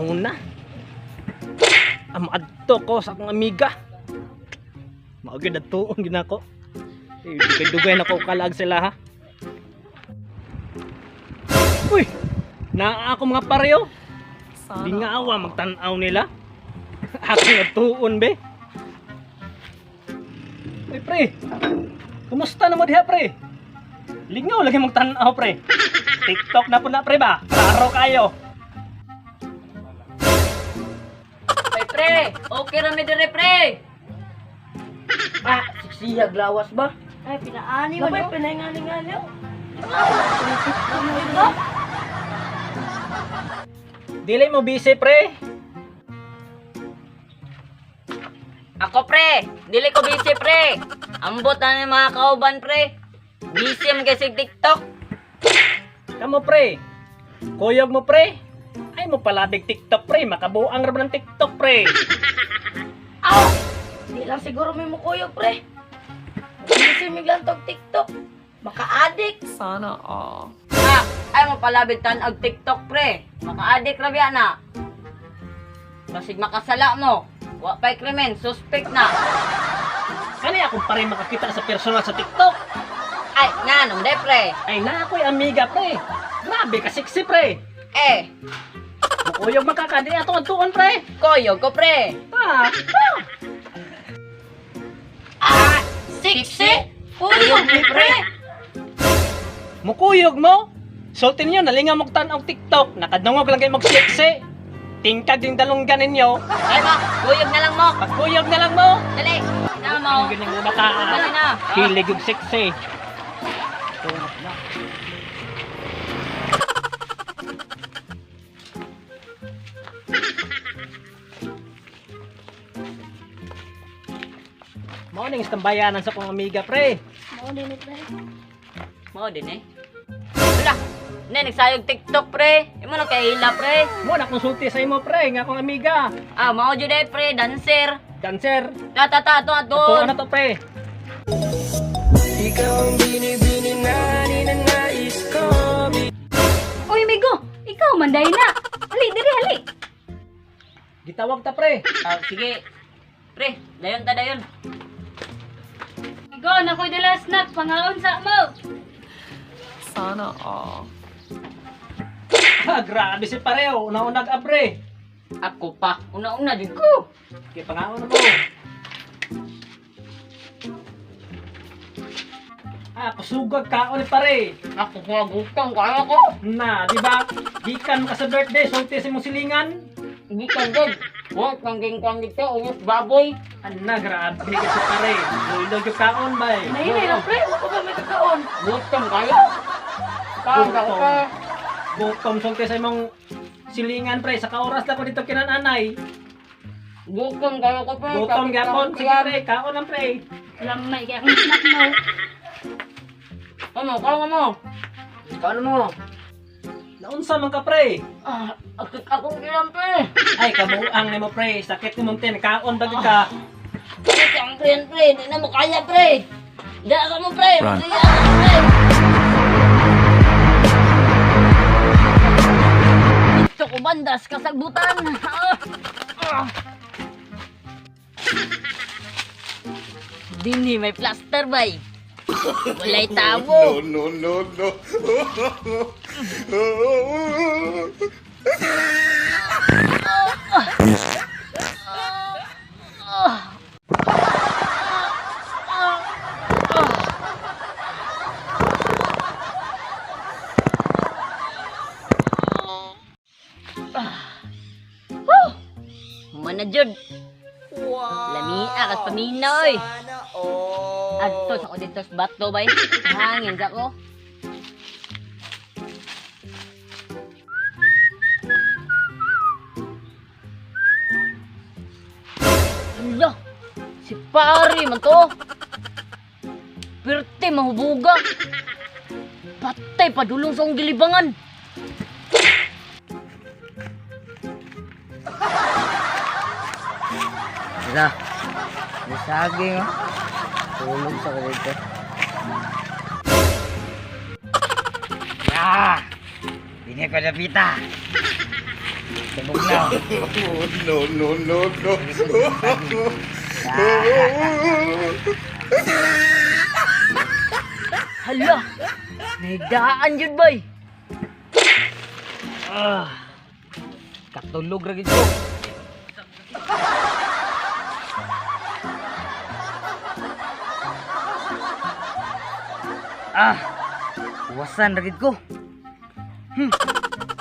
Panahon na. Maadto ko sa akong amiga. Mao gyud adtuon gyud nako. Eh, dugay-dugay na ko kalag sila ha. Uy, naa ako mga pareho. Di nga awa magtan-aw nila. Akong adtuon be. Pre, pre. Kumusta na mo diha pre? Lingaw lagi magtan-aw pre. TikTok na po na pre ba? Klaro kayo. Ay pre, okay ra mi dire pre. Ah, siksiyag lawas ba? Ay, pinaani mo Napay no? pinaingalingali. Dili mo busy pre. Ako pre, dili ko busy pre. Ambot na ni mga kauban pre. Busy man kay sig TikTok. Kamo pre. Kuyog mo pre. Ay mo palabig TikTok pre, makabuang ra ba ng TikTok pre. Aw! Di lang siguro may mukuyog, pre. Busy miglang tog TikTok. Maka-addict. Sana all. Ah, ay mo palabig tan-og TikTok pre. Maka-addict ra biya na. Basig makasala mo. Wa pay krimen, suspect na. Kani akong pare makakita sa personal sa TikTok. Ay, nganom de pre. Ay na ako'y amiga pre. Grabe ka sexy pre. Eh, Mukuyog makakadi ato adtuon pre. koyog ko pre. Ah, Ah, siksi? Kuyog mi pre. mukuyog mo. Sulti ninyo, nalinga mo tan-og TikTok. Nakadungog lang kayo mag-sexy. Tingkag yung dalunggan ninyo. Ay mo, kuyog na lang mo. Pagkuyog na lang mo. Dali, na mo. Ang ganyan mga bataan. Dali na. Hilig yung sexy. Morning, istambayanan sa kong amiga, pre. Mao din ni pre. Mao din eh. Wala. Ne, nagsayog TikTok pre. Imo na kay hila pre. Mo na konsulti sa imo, pre, nga akong amiga. Ah, mao jud eh pre, dancer. Dancer. Ta ta ta to ato. Ito na to, pre. Uy, migo, ikaw man dahil na. Hali, diri, hali. Gitawag ta, pre. Ah, sige. Pre, dayon ta dayon. Migo, nakoy dala snack, pangaon sa mo. Sana all. Ha, grabe si pareo. Una-unag abre. Ako pa, una-una jud ko. Kaya pangaon na mo. Ah, kusugag kaon ni pare. Ako ko gutong kaya ko. Na, di ba? Gikan ka sa birthday, sulti sa imong silingan. Gikan jud. Wa kang gingkang dito, uyos baboy. Ana, grabe ka si pare. Luilog yung kaon, bay. Nahinay lang, pre. Wala ko ba may kakaon? Gutom kayo. Kaon ka Gutom. ko. Gutom sulti sa imong silingan, pre. Sa kaoras lang ko dito kinananay. Gutom kayo ko pre. Gutom gyapon. Sige, pre. Kaon lang, pre. Lamay kay akong snack mo. Ano, kaon mo. Kaon mo. Naunsa man ka, pre. Ah, akit akong kilam pre. Ay, kabuang nimo, pre. Sakit ni mong tin. Kaon ba ka? Sakit ang pre, pre. Di na mo kaya pre. Dala ka mo pre. Kaya ka pre. Dito ko bandas kasagbutan. Ah. Ah. Dini may plaster bay. Walay tabo. No, no, no. Humana jud. Wow. Lamia kas paminaw oy. Adto sa ko dito sa bato bay. Hangin sa ko. Hala, si pare man to. Pirte mahubuga. Patay padulong sa akong gilibangan. Wala. May saging, oh. Tulog sa ko dito. Ah! Hindi ko napita. Tibugnaw. No, no, no, no. Hala! Nahigdaan yun, bay! Ah, katulog ra gid ko. Ah, wasan ra gid ko.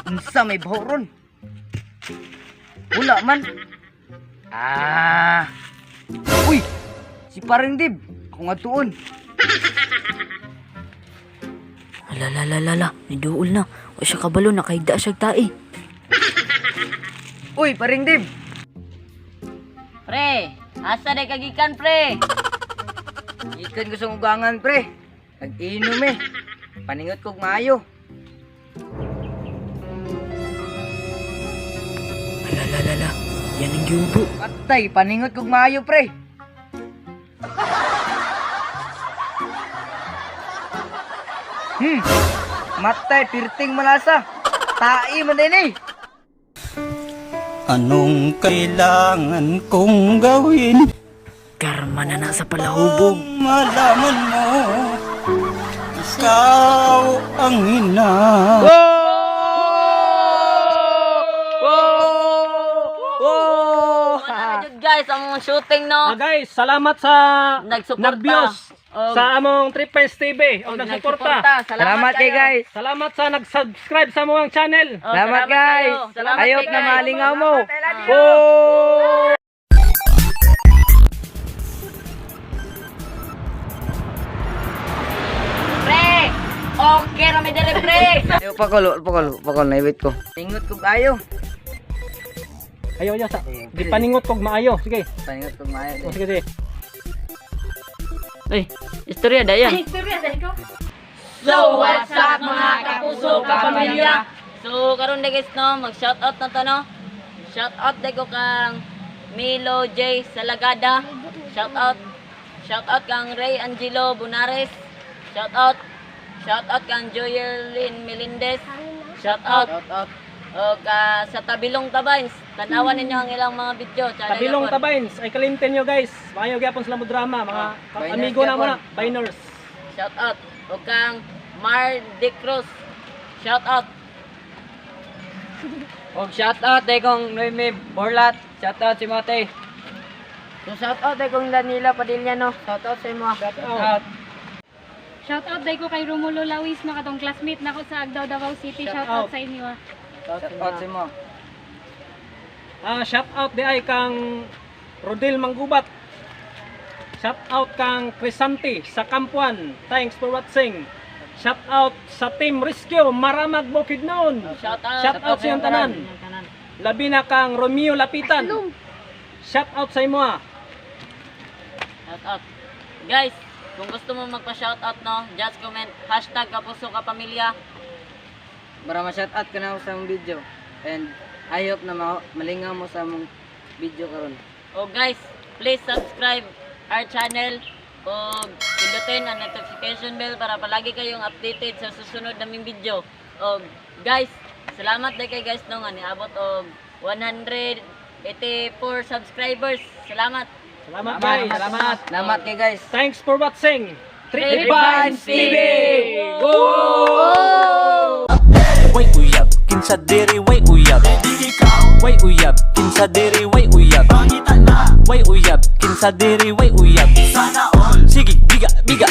Unsa may baho ron? Wala man. Ah. Uy, si Paring Dib. Ako nga tuon. Ala, la, la, la, la. Niduol na. Wa siya kabalo, nakahigda siya tae. Uy, Paring Dib. Pre, asa day kagikan pre? Ikan ko sa ugangan, pre. Nag-inom eh. Paningot kog maayo. Ala, la, la, la. Yan ang giubo. Patay, paningot kog maayo, pre. Matay, pirting malasa. Tai man din eh. Anong kailangan kong gawin? Karma na na sa palahubog. Upang malaman mo, ikaw ang ina. Wala na jud guys ang mga shooting no. Ah, guys, salamat sa Nagsuporta. nag-views sa among Trip Pines TV o Og nagsuporta. Salamat, Salamat kay guys. Salamat sa nag-subscribe sa among channel. Oh, Salamat, guys. kayo. Salamat Ayop kay na guys. malingaw mo. Oh! Pre, okay ra mi dere pre. Ayo, pakol, pakol, pakol, naiwit ko. Paningot kog ayo. Ayo, ayo sa. Gipaningot kog maayo. Sige. Paningot kog maayo. O, sige, sige. Ay, istorya dayan. Istorya dahil ko. So what's up mga kapuso, kapamilya? So karon na guys no, mag shoutout na to no. Shoutout day ko kang Milo J Salagada. Shoutout. Shoutout kang Ray Angelo Bonares. Shoutout. Shoutout kang Joyelyn Melendez. Shoutout. Og sa Tabilong Tabains, tanawan ninyo ang ilang mga video. Tsada Tabilong gyapon. Tabains, ay kalimten nyo guys. Maayo gyapon sila mo drama, mga Biners amigo na mo na, gyapon. Biners. Shoutout. Og kang Mar De Cruz. Shoutout. Og shout out day kong Noemi Borlat. Shout out si Mate. So, shout out ay kong Danila Padilla, no? Shout out sa imo. Shout out. Shout out dahil ko kay Romulo Lawis no katong classmate nako sa Agdao Davao City. Shout Shout out. out sa inyo. Ah. Shout out si mo. Ah, shout out di ay kang Rodel Manggubat. Shout out kang Crisanti sa Kampuan. Thanks for watching. Shout out sa Team Rescue Maramag Bukidnon. Shout out. Shout out sa iyong tanan. Labi na kang Romeo Lapitan. Shout out sa imo ah. Shout out. Guys, kung gusto mo magpa-shoutout no, just comment hashtag kapuso kapamilya. Para ma-shout out ka na sa among video. And I hope na malingaw mo sa among video karon. O guys, please subscribe our channel o pindutin ang notification bell para palagi kayong updated sa susunod naming video. O guys, salamat day kay guys no nga niabot og 184 subscribers. Salamat. Salamat guys. Salamat. Salamat kay guys. Thanks for watching. Trip Trip Vines TV. Way uyab, kinsa diri way uyab. Way uyab, kinsa diri way uyab. Way uyab, kinsa diri way uyab.